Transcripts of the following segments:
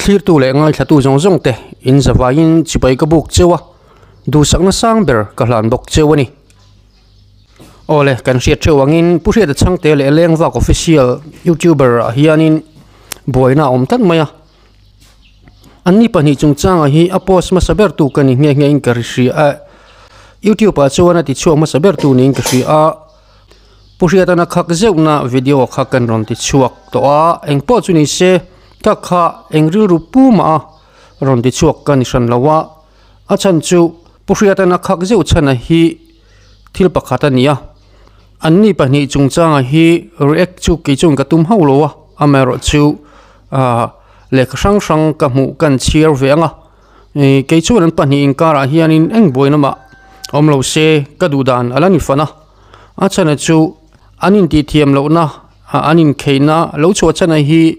Thlirtu leh ngaithlatu zawng zawng te in zavaiin chibai ka buk cheu a, duhsakna sang ber ka hlan bawk cheu a ni. Awle, kan hriat theuh angin Pu Hriata Chhangte leh Lengvak Official YouTuber ah hianin buaina a awm tlat mai a. Anni pahnih chungchangah hi a post hmasa ber tu ka ni nghe nghe in ka ri hria a, YouTube ah chuan a ti chhuak hmasa ber tu niin ka hria a. Pu Hriatana khak zeuhna video kha kan rawn ti chhuak tawh a, engpawh chu ni se ka kha eng rilru pu mah a rawn ti chhuak ka ni hran lo a, a chhan chu Pu Hriatana khak zeuh chhana hi thil pakhat a ni a, anni pahnih chungchanga hi react chu kei chuan ka tum hauh lo a, amaherawhchu ah lehkha hrang hrang ka hmuh kan chhiar ve ang a. Ih kei chuan an pahnih inkarah hianin eng buai lamah awm lo se ka duh dan a la ni fan a, a chhana chu an intih thiam lohna ah an inkheihna lo chhuah chhana hi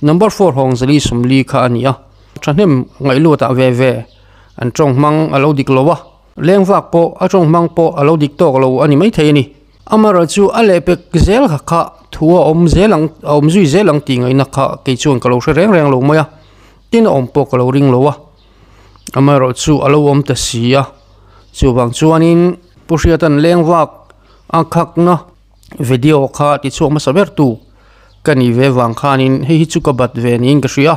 number four hawng zali sawmli kha a ni a, thahnem ngaihluat ah ve ve an tawng hmang a lo dik lo a, leng vak pawh a tawng hmang pawh a lo dik tawk lo a ni maithei a ni. Amaherawhchu chu a lehpek zel kha kha thu a awm zel ang a awm zui zel ang tih ngaihna kha kei chuan ka lo hre reng reng lo mai a. Tin a awm pawh ka lo ring lo a, amaherawhchu a lo awm ta si a, chuvang chuanin Pu Hriata'n leng vak a khakna video kha tichhuak hmasa ber tu ka ni ve vang khanin hei hi chu ka bat ve niin ka hria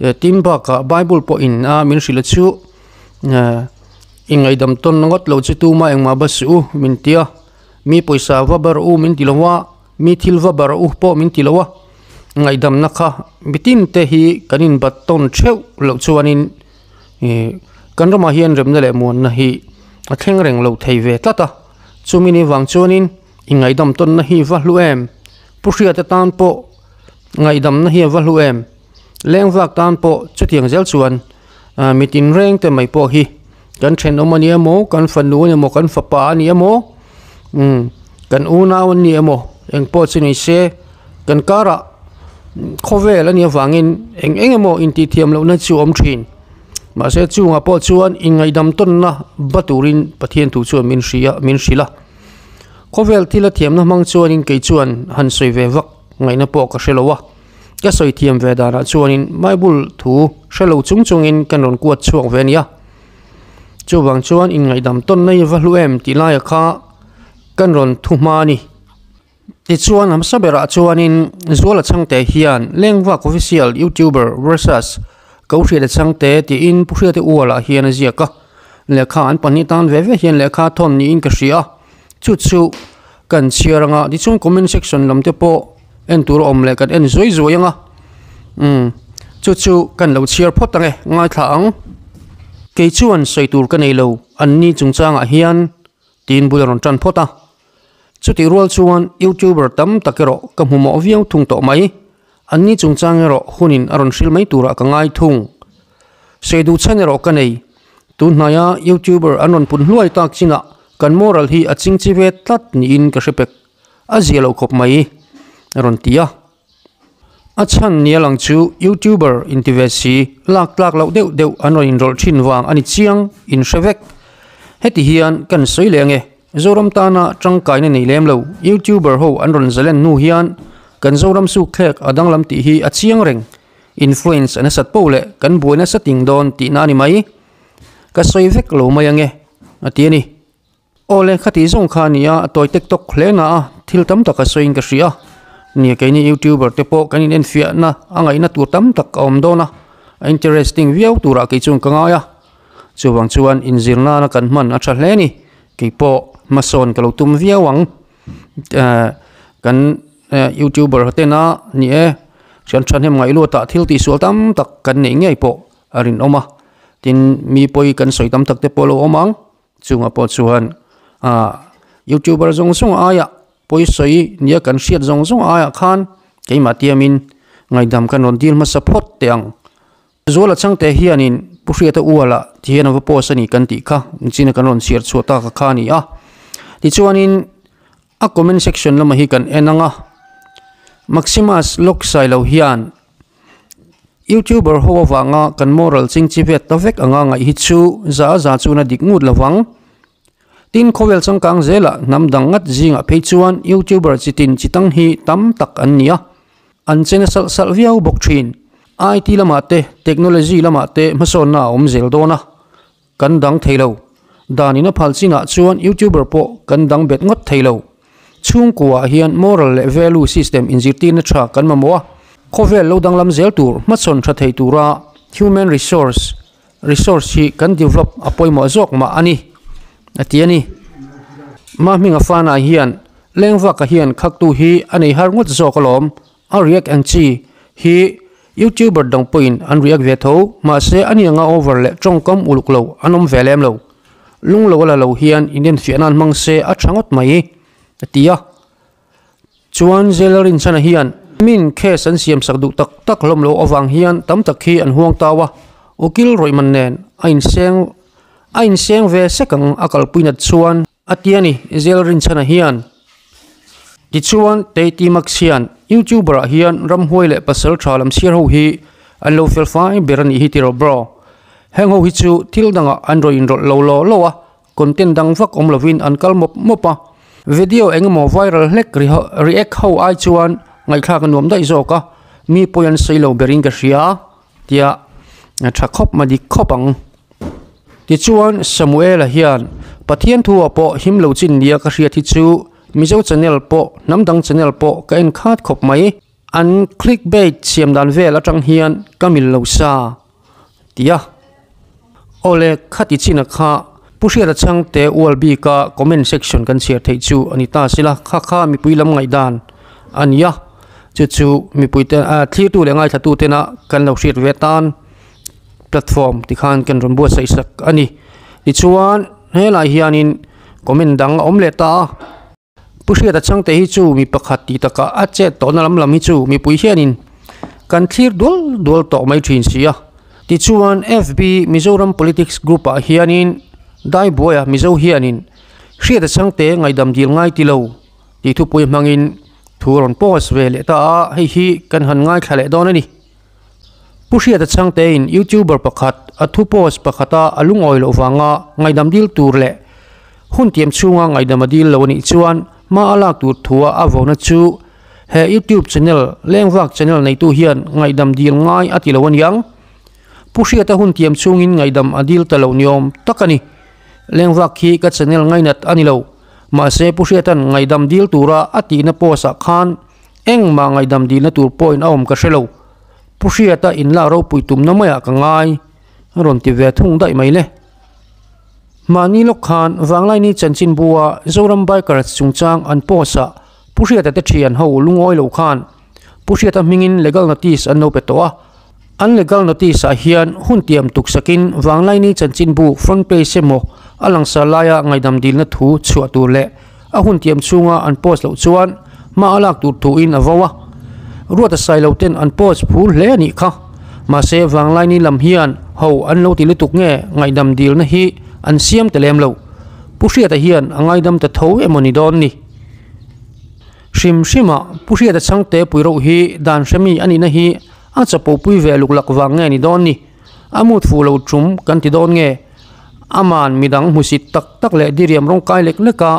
a, tin bakah Bible pawhin a min hrilh a chu i ngaihdam tawn ngawt lo chu tuma engmah ba suh u min ti a, mi pawisa va bar u min ti lo a. Mi thil va bar u pawh min ti lo a, ngaihdamna kha mitin te hi kan inbat tawn theuh loh chuanin ih kan ramah hian remna leh muanna hi a thleng reng lo thei ve tlat a, chumi ni vang chuanin i ngaihdam tawnna hi va hlu em? Pu Hriata tan pawh ngaihdamna hi a va hlu em? Lengvak tan pawh chutiang zel chuan mitin reng te mai pawh hi kan thenawm a ni emaw kan fanu a ni emaw kan fapa a ni emaw umm kan unau an ni emaw eng pawh chu ni se kan karah khawvel a nih avangin eng eng emaw intih thiam lohna chu a awm thin mahse chungah pawh chuan inngaidam tawnna ba turin Pathian thu chuan min hria min hrilh a khawvel thil a thiamna hmang chuanin kei chuan han sawi ve vak ngaihna pawh ka hre lo a. Ka sawi thiam ve danah chuanin Bible thu hre lo chung chungin kan rawn kuat chhuak ve a nia. Chuvang chuan inngaihdam tawn na hi va hlu em tih laia kha kan rawn thu hma a ni. Tichuan hmasa berah chuanin Zuala Chhangte hian Lengvak Official YouTuber versus Kohhriata Chhangte tiin Pu Hriata Ualah hian a ziak a. Lehkha an pahnih tan ve ve hian lehkha thawn niin ka hria a. Chu chu kan chhiar anga tichuan comment section lam te pawh en tur a awm leh kan en zuai zuai anga umm chu chu kan lo chhiar phawt ang e ngaithla ang kei chuan sawi tur ka nei lo an ni chungchangah hian tiin bul a rawn tan phawt a chutih rual chuan youtuber tam tak erawh ka hmu mawh viau thung tawh mai an ni chungchang erawh hunin a rawn hril mai turah ka ngai thung sawi duh chhan erawh ka nei tun hnaia youtuber an rawn pun hluai tak chinah Kan moral hi a chingchi ve tlat niin ka hre pek, a zia lo khawp mai, a rawn ti a. A chhan nia lang chu YouTuber inti ve si, lak tlak loh deuh deuh an rawn inrawlh thin vang a ni chiang, in hre vek. Heti hian kan sawi leh ange, Zoram tana tangkaina nei lem lo YouTuber ho an rawn zalen hnu hian kan Zoram sukthlek a danglam tih hi a chiang reng, influence a nasat poh leh kan buai nasa ting dawn tihna a ni mai. Ka sawi vek lo mai ange, a ti a ni. Aw le, khati zawng kha a ni a, a tawi tek tawk hle na a, thil tam tak a sawiin ka hria. Nia, keini YouTuber te pawh kan inenfiahna a ngaihna tur tam tak a awm dawn a, a interesting viau turah kei chuan ka ngai a. Chuvang chuan inzir nana kan hman a tha hle a ni, kei pawh hmasawn ka lo tum viau ang. Kan YouTuber tena ni e, thian thahnem ngaih luatah thil tihsual tam tak kan neih ngei pawh a rinawm a tin mi pawi kan sawi tam tak te pawh lo awm ang chungah pawh chuan ah youtuber zawng zawng aia pawi sawi nia kan hriat zawng zawng aiah khan keimah tiamin ngaihdam kan rawn dil hmasa phawt teh ang Zuala Changte hianin Pu Hriata Uala ti hian a va post a ni kan tih kha china kan rawn chhiar chhuah tak a kha a ni a tichuanin a comment section lamah hi kan en ang a Maximus Lawksailo hian. Youtuber ho avanga kan moral chingchi vet ta vek anga ngaih hi chu za a za chuan a dik ngut lovang. Tin, khawvel changkang zelah hnam dang ngat zingah phei chuan youtuber chi tin chi tang hi tam tak an ni a, an che na salh salh viau bawk thin. IT lamah te, technology lamah te hmasawnna a awm zel dawn a, kan dang thei lo. Dan in a phal chinah chuan YouTuber pawh kan dang bet ngawt thei lo. Chhungkuaah hian moral leh value system inzirtirna tha kan mamawh a, khawvel lo danglam zel tur hmachhawn tha thei tura human resource resource hi kan develop a pawimawh zawk mah a ni, a ti a ni. Mahminga Fana hian Lengvaka hian khaktu hi a nei har ngawt zawk alawm, a react ang chi hi YouTuber dang pawhin an react ve tho, mahse a ni anga over leh tawngkam uluk lo an awm ve lem lo. Lung lo a la lo hian inenfiah nan hmang se a tha ngawt mai, a ti a. Chuan Zela Rinchhana hian min case an siam sak duh tak tak hlawm lo avang hian tam tak hi an huang tau a, ukil rawihman nen a inseng a inseng ve sek ang a kalpui nat chuan a ti a ni Zela Rinchhana hian. Tichuan Teiti Max hian YouTuber ah hian ramhuai leh pasal tha lam chhiar ho hi an lo fel fai ber a nih hi tiraw bro. Heng ho hi chu thil dangah an rawn inrawlh lo law law a, Content dang vak awm lovin an kal mawp mawp a, video eng emaw viral hlek react ho ai chuan ngaihthlak a nuam daih zawk a, mi pawi an sawi lo berin ka hria tia tha khawp ma dik khawp ang. Tichuan Samuela hian Pathian thu ah pawh him lo chin nia ka hriat hi chu Mizo channel pawh hnam dang channel pawh ka en khat khawp mai, an clickbait siam dan vel atang hian ka mil lo sa. Tia. Awle, khati china kha Pu Hriata Chhangte ual bika comment section kan chhiar theih chu a ni ta sila, kha kha mipui lam ngaihdan a ni a, chu chu mipui te thlirtu leh ngaithlatu tena kan lo hriat ve tan platform tikhan kan rawn buatsaih sak a ni. Tichuan, helai hianin comment dang a awm leh ta a. Pu Hriata Chhangte hi chu mi pakhat tih takah a chet tawhna lam lam hi chu mipui hianin kan thlir dual dual tawh mai thin si a. Tichuan FB Mizoram Politics Group ah hianin Daibuaia Mizo hianin Hriata Chhangte ngaihdam dil ngai ti lo tih thupui hmangin thu a rawn post ve leh ta a, hei hi kan han ngaithla leh dawn a ni. Pu Hriata Chhangtein YouTuber pakhat a thu post pakhata a lungawi loh vanga ngaihdam dil tur leh hun tiam chhunga ngaihdam a dil lo a nih chuan hma a lak tur thua a vona chu he YouTube channel Lengvak channel neitu hian ngaihdam dil ngai a ti lo a niang. Pu Hriata hun tiam chhungin ngaihdam a dil ta lo niawm tak a ni. Lengvak khi ka channel ngainat a ni lo. Mahse Pu Hriata'n ngaihdam dil tura a tihna post ah khan Engmah ngaihdam dilna tur pawhin a awm ka hre lo. Pu Hriata inlak ropui tumna maiah ka ngai, a rawn ti ve thung daih mai le. Mahni lawk khan Vanglaini chanchinbua Zoram Bikers chungchang an post ah Pu Hriata te thian ho lungawi lo khan Pu Hriata hmingin legal notice an lo pe tawh a. An legal notice ah hian hun tiam tuksakin Vanglaini chanchinbu front page emaw a langsar laia ngaihdam dilna thu chhuah tur leh a hun tiam chhunga an post loh chuan hma a lak tur thuin a vo a. Ruata Sailo ten an post phur hle a nih kha. Mahse Vanglaini lam hian ho an lo ti lutuk nge ngaihdam dilna hi an siam ta lem lo. Pu Hriata hian a ngaidam ta tho emaw ni dawn ni. Hrim hrima Pu Hriata Chhangte pui roh hi dan hremi a nihna hi a chapo pui ve luk lak vang nge ni dawn ni? A mut fuh lo tum kan ti dawn nge? Aman midang hmusit tak tak leh diriam rawng kai lek lek a,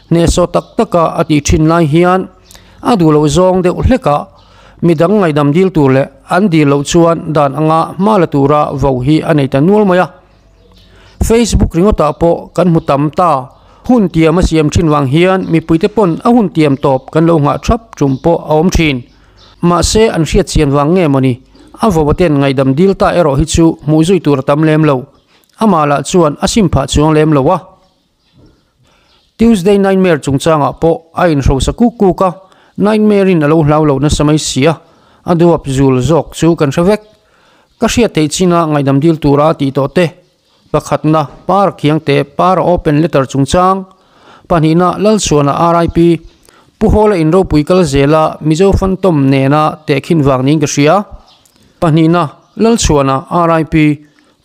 hnehsawh tak tak a a tih thin lai hian a duh loh zawng deuh hlek a, midang ngaihdam dil tur leh an dil loh chuan dan anga hma la tura vo hi a nei ta nual mai a. Facebook ringawtah pawh kan hmu tam ta. Hun tiam a siam thin vang hian mipuite pawn a hun tiam tawp kan lo nghah thap tum pawh a awm thin. Mahse an hriat chian vang nge mawni? A vovaten ngaihdam dil ta erawh hi chu hmuh zui tur a tam lem lo. Amah lah chuan a sim phah chuang lem lo a. Tuesday Nightmare chungchangah pawh a inhrosa kuk kuk a, Nightmare in a lo hlau lo nasa mai si a, a duap zul zawk chu kan hre vek. Ka hriat theih chinah ngaihdam dil tura tih tawh te, pakhatna Par Khiangte Par Open Letter chungchang, pahnihna Lalchhuana RIP, Pu Hawla in ropui kal zela Mizo Phantom nena tehkhin vang niin ka hria, pahnihna Lalchhuana RIP,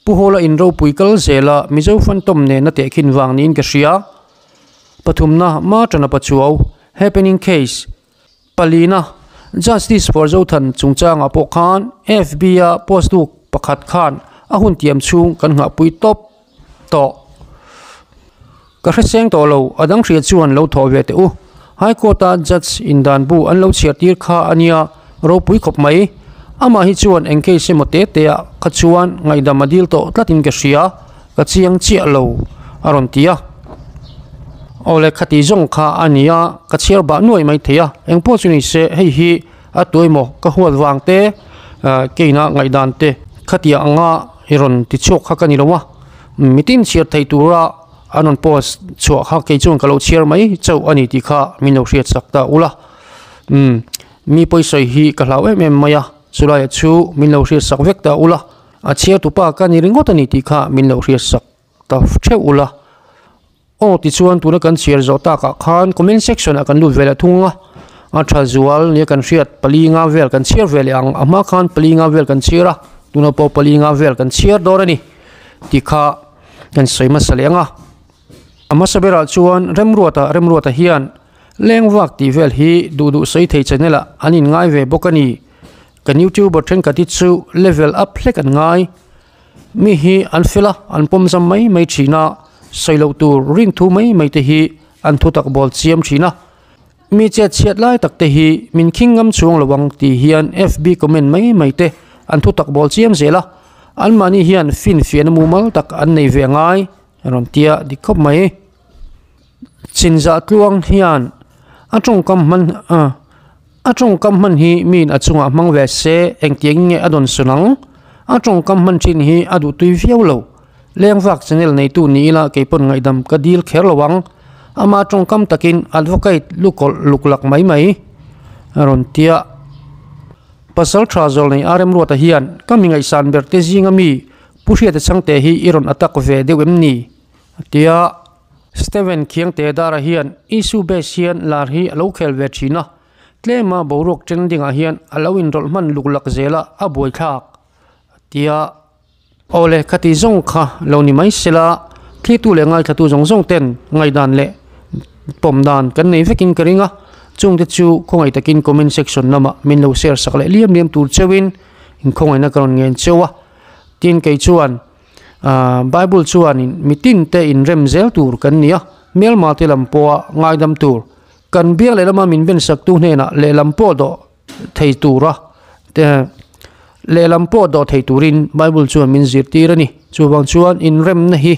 Pu Hawla in ropui kal zela Mizo Phantom nena tehkhin vang niin ka hria. Pathumna Martana Pachuau, Happening Case, Palina, Justice for Zothan chungchangah pawh khan FB-a post tu pakhat khan a hun tiam chhung kan nghahpui tawp tawh. Ka hreseng tawh lo, a dang hria chuan lo thawh ve teh u. High Court-a Judge indan bu an lo chhiar tir kha a nia, ropui khawp mai. Amah hi chuan eng case emaw te te ah kha chuan ngaihdam a dil tawh tlatin ka hria, ka chiang chiah lo a rawn ti a. Awle khati zawng kha a ni a, ka chhiar bah nuai mai thei a, engpawh chu ni se hei hi a tuaemaw ka huat vang te keina ngaihdan te khatiang anga i rawn ti chhuak kha ka ni lo a, mitin chhiar thei tura an rawn post chhuah kha kei chuan ka lo chhiar mai chauh a ni tih kha min lo hriat sak ta ula. Umm. Mi pawisawi hi ka hlau em em mai a, chulaiah chu min lo hriatsak vek ta ula, a chhiartupa ka ni ringawt a ni tih kha min lo hriatsak ta theuh ula. Aw tichuan tuna kan chhiar zawh takah khan comment section ah kan lut ve leh thung a, a tha zual nia kan hriat pali nga vel kan chhiar ve leh ang, a hma khan pali nga vel kan chhiar a, tuna pawh pali nga vel kan chhiar dawn a ni tih kha kan sawi hmasa leh ang a. A hmasa berah chuan Remruata Remruata hian Lengvak tih vel hi duh duh sawi thei channel ah an in ngai ve bawk a ni. Kan youtuber thenkhat hi chu level up hlek an ngai. Mi hi an fel a, an pawm zam mai mai thin a, sawi loh tur rin thu mai mai te hi an thutak bawl chiam thin a. Mi chet chhiat lai tak te hi min khing ngam chuang lo ang tih hian FB comment mai mai te an thutak bawl chiam zel a. Anmahni hian finfiahna mumal tak an nei ve ngai rawn tia dik khawp mai. Chinzah tluang hian a tawngkam hman a tawngkam hman hi miin a chungah hmang ve se engtiang nge a dawn sawn ang? A tawngkam hman thin hi a duhtui viau lo. Lengvak channel neitu ni ila keipawn ngaihdam ka dil kher lo ang. Ama tawngkam takin advocate lukawlh luklak mai mai a rawn tia. Pasal tha zawl nei RM Ruata hian ka mi ngaihsan ber te zinga mi Pu Hriata Chhangte hi i rawn attack ve deuh em ni? A tia. Steven Khiangte Dara hian issue base hian lar hi a lo khel ve thin a, tlema boruak trending ah hian a lo inrawlh hman luk lak zel a, a buaithlak a tia. Awle khati zawng kha lo ni mai sela, thlitu leh ngaithlatu zawng zawng ten ngaihdan leh pawm dan kan nei vekin ka ring a, chungte chu khawngaih takin comment section lamah min lo share sak leh liam liam tur cheuhin inkhawngaihna ka rawn ngen cheu a, tin kei chuan Bible chuanin mitin te inrem zel tur kan ni a, hmelma te lam pawha ngaidam tur, kan biak lehlama min bensaktu hnenah lehlam pawh dawh thei tura lehlam pawh dawh thei turin Bible chuan min zirtir a ni. Chuvang chuan inremna hi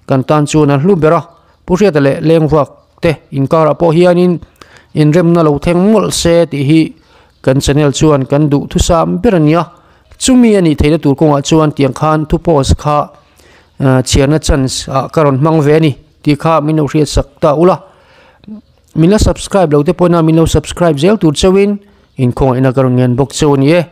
kan tan chuan a hlu ber a, Pu Hriata leh Lengvuak te inkarah pawh hianin inremna lo thleng mawlh se tih hi kan channel chuan kan duh thusam ber a ni a. Chumi a nih theihna tur kawngah chuan tiang khan thu post kha chhiarna chance ah ka rawn hmang ve a ni tih kha min lo hriat sak ta ula. Min la subscribe lo te pawhin a min lo subscribe zel tur chauhin inkhawngaihna ka rawn ngen bawk cheu a ni e.